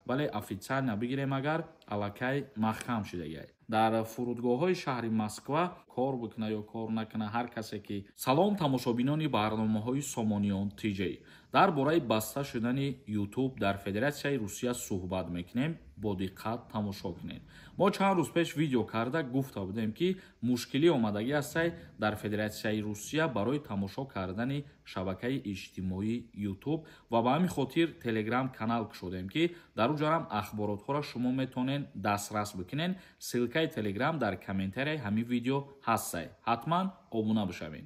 Вале официально бигирем агар, аллакай маҳкам шудагиай. Дар фурудгоҳҳои шаҳри Москва кор бикуна ё кор накуна, ҳар касе ки. Салом, тамошобинони барномаҳои Сомониён ТЖ. Дар бораи баста шудани Ютуб дар Федератсияи Русия суҳбат мекунем. Бо диққат тамошо кунед. Мо чанд рӯз пеш видео карда гуфта будем, ки мушкилӣ омадагӣ ҳастай дар Федератсияи Русия барои тамошо кардани шабакаи иҷтимоии Ютуб ва ба ҳамин хотир Телеграм канал кушодем, ки дар уҷарам ахборотҳоро шумо метавонед дастрас бикунед. Ссылкаи Телеграм дар комментарияи ҳамин видео ҳастай, ҳатман обуна бишавед.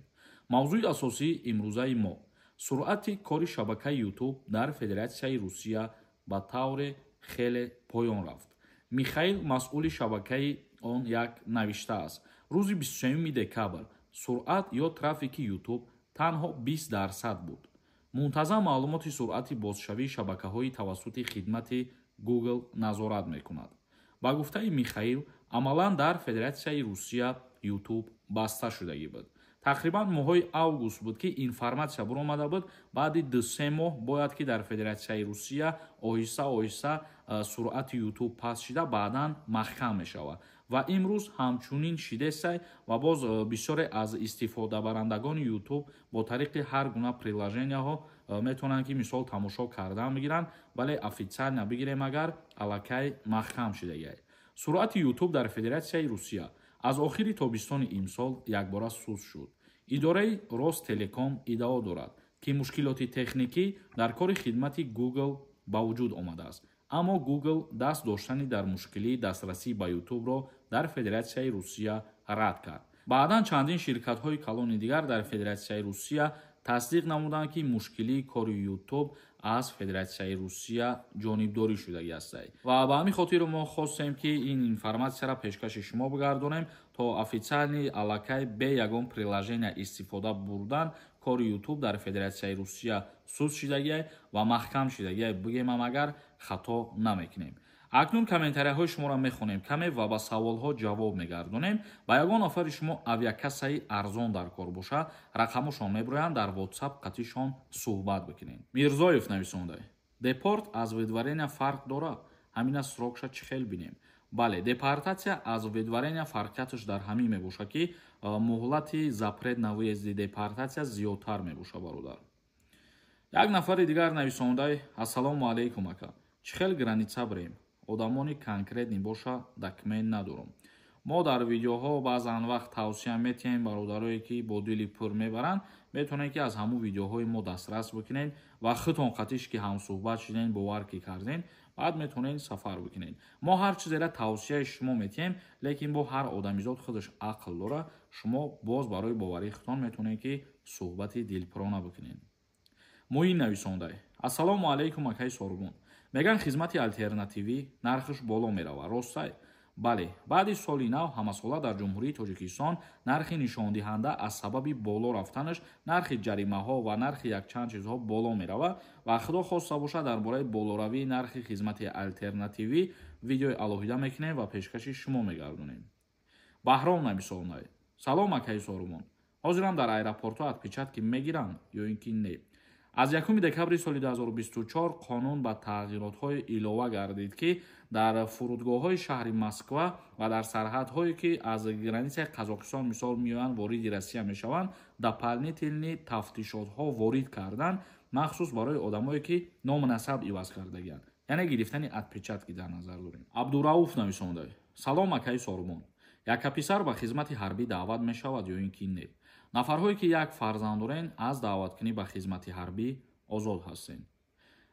Мавзӯи асосии имрӯзаи мо: суръати кори шабакаи Ютуб дар Федератсияи Русия ба тавре хеле поён рафт. Михаил, масъули шабакаи он, як навиштааст: рӯзи 23 декабр суръат ё трафики Ютуб танҳо 20% буд. Мунтазам маълумоти суръати бозшавии шабакаҳои тавассути хидмати Google назорат мекунад. Ба гуфтаи Михаил, амалан дар Федератсияи Русия Ютуб баста шудагӣ буд. Тақрибан моҳҳои август буд, ки информатсия буромада буд. Баъди 2-3 моҳ бояд ки дар Федератсияи Русия оҳиста оҳиста суръати Ютуб паст шида, баъдан маҳкам мешавад ва имрӯз ҳамчунин шидесай. Ва боз бисёре аз истифодабарандагони Ютуб бо тариқи ҳар гуна приложенияҳо метавонанд, ки мисол тамошо кардан бигиранд, вале официально бигирем агар, аллакай маҳкам шидагиай. Суръати Ютуб дар Федератсияи Русия аз охири тобистони имсол якбора суст шуд. Идораи Ростелеком иддао дорад, ки мушкилоти техникӣ дар кори хидмати Google ба вуҷуд омадааст, аммо Google даст доштани дар мушкилии дастрасӣ ба Ютубро дар Федератсияи Русия рад кард. Баъдан чандин ширкатҳои калони дигар дар Федератсияи Русия тасдиқ намуданд, ки мушкилии кори Ютуб аз Федератсияи Русия ҷонибдорӣ шудагӣ ҳастад. Ва ба ҳамин хотир мо хостем, ки ин информатсияро пешкаши шумо бигардонем, то официально аллакай бе ягон приложения истифода бурдан кори Ютуб дар Федератсияи Русия суст шидагиай ва маҳкам шидагиай бигемам агар, хато намекунем. Акнун комментарияҳои шуморо мехонем каме ва ба саволҳо ҷавоб мегардонем. Ба ягон нафари шумо авиакассаи арзон дар кор боша, рақамошон мебироянд, дар Ватсап қатишон суҳбат бикунед. Мирзоев нависонда: депорт аз выдворения фарқ дорад? Ҳамина срокша чӣ хел бинем? Бале, депортатсия аз выдворения фарқияташ дар ҳамин мебошад, ки муҳлати запрет на выезди депортатсия зиёдтар мебошад, бародар. Як нафари дигар нависондай: ассалому алайкум, ака, чӣ хел граница бирем? Одамони конкретный боша, документ надорам. Мо дар видеоҳо баъзан вақт тавсия метиҳем. Бародарое, ки бо дили пур мебаранд, метавонед, ки аз ҳамун видеоҳои мо дастрас бикунед ва худтон қатиш ки ҳамсӯҳбат шуден, бовар ки карден, баъд метавонед сафар бикунед. Мо ҳар чизера тавсияи шумо метиҳем, лекин бо ҳар одамизод худаш ақл дора. Шумо боз барои боварии худтон метавонед, ки суҳбати дилпурона бикунед. Муин нависондай: ассалому алайкум, акаи Сорбон, меган хизмати алтернативӣ нархаш боло меравад, ростай? Бале, баъди соли нав ҳамасола дар Ҷумҳурии Тоҷикистон нархи нишондиҳанда аз сабаби боло рафтанаш нархи ҷаримаҳо ва нархи якчанд чизҳо боло меравад. Ва худо хоста бошад, дар бораи болоравии нархи хизмати алтернативӣ видеои алоҳида мекунем ва пешкаши шумо мегардонем. Баҳром нависонай: салом, акаи Сорумон, ҳозирам дар аэропортҳо отпечатки мегиранд ё ин ки не? Аз 1 декабри соли 2024 қонун ба тағйиротҳои илова гардид, ки дар фурудгоҳҳои шаҳри Москва ва дар сарҳадҳое, ки аз границаи Қазоқистон мисол меоянд, вориди Россия мешаванд, дополнительный тафтишотҳо ворид карданд, махсус барои одамое, ки ному насаб иваз кардагианд, яъне гирифтани отпечатки дар назар дорем. Абдурауф нависонда: салом, акаи Сорбон, яка писар ба хизмати ҳарбӣ даъват мешавад ё ин ки не? Нафарҳое, ки як фарзанд дорен, аз даъваткунӣ ба хизмати ҳарбӣ озод ҳастен.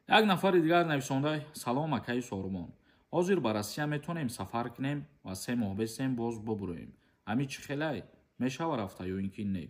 Як нафари дигар нависонда: салом, акаи Сорбон, ҳозир ба Россия метавонем сафар кунем ва 3 моҳ бестем, боз бубуроем? Ҳами чӣ хелай мешава рафта ё ин ки не?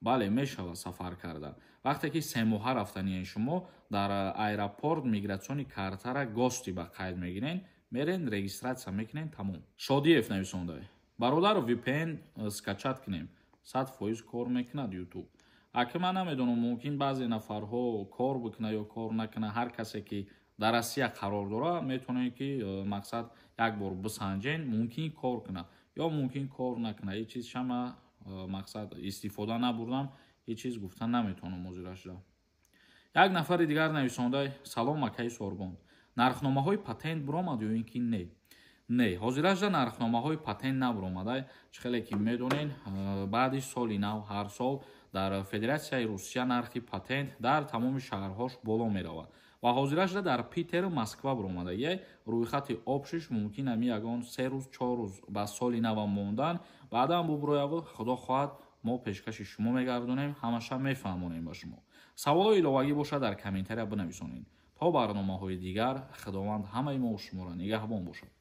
Бале, мешава сафар карда. Вақте ки 3 моҳа рафтаниен, шумо дар аэропорт миграционный картара гости ба қайд мегирен, мерен, регистрация мекунен, тамом. Шодиев нависонда: бародар, VPN скачать кунем, 100% кор мекунад Ютуб? Аки ман намедонам, мумкин баъзе нафарҳо кор бикуна ё кор накуна. Ҳар касе, ки дар Россия қарор дора, метавонед, ки мақсад як бор бисанҷен, мумкин кор куна ё мумкин кор накуна. Ҳеҷ чиз шама мақсад истифода набурдам, ҳеҷ чиз гуфта наметавонам ҳозирашда. Як нафари дигар нависонда: салом, акаи Сорбон. Нархномаҳои патент буромад ё ин ки не? Не, ҳозиражда нархномаҳои патент набуромада. Чӣ хеле ки медонен, баъди соли нав ҳар сол дар Федератсияи Русия нархи патент дар тамоми шаҳрҳош боло меравад ва ҳозиражда дар Питеру Москва буромадагиай. Рӯйхати общиш мумкин ами ягон 3 рӯз, 4 рӯз ба соли нава мондан, баъдан бубурояву, худо хоҳад, мо пешкаши шумо мегардонем, ҳамаша мефаҳмонем ба шумо. Саволҳои иловагӣ бошад, дар комментария бинависонед. То барномаҳои дигар, Худованд ҳамаи мо шуморо нигаҳбон бошад.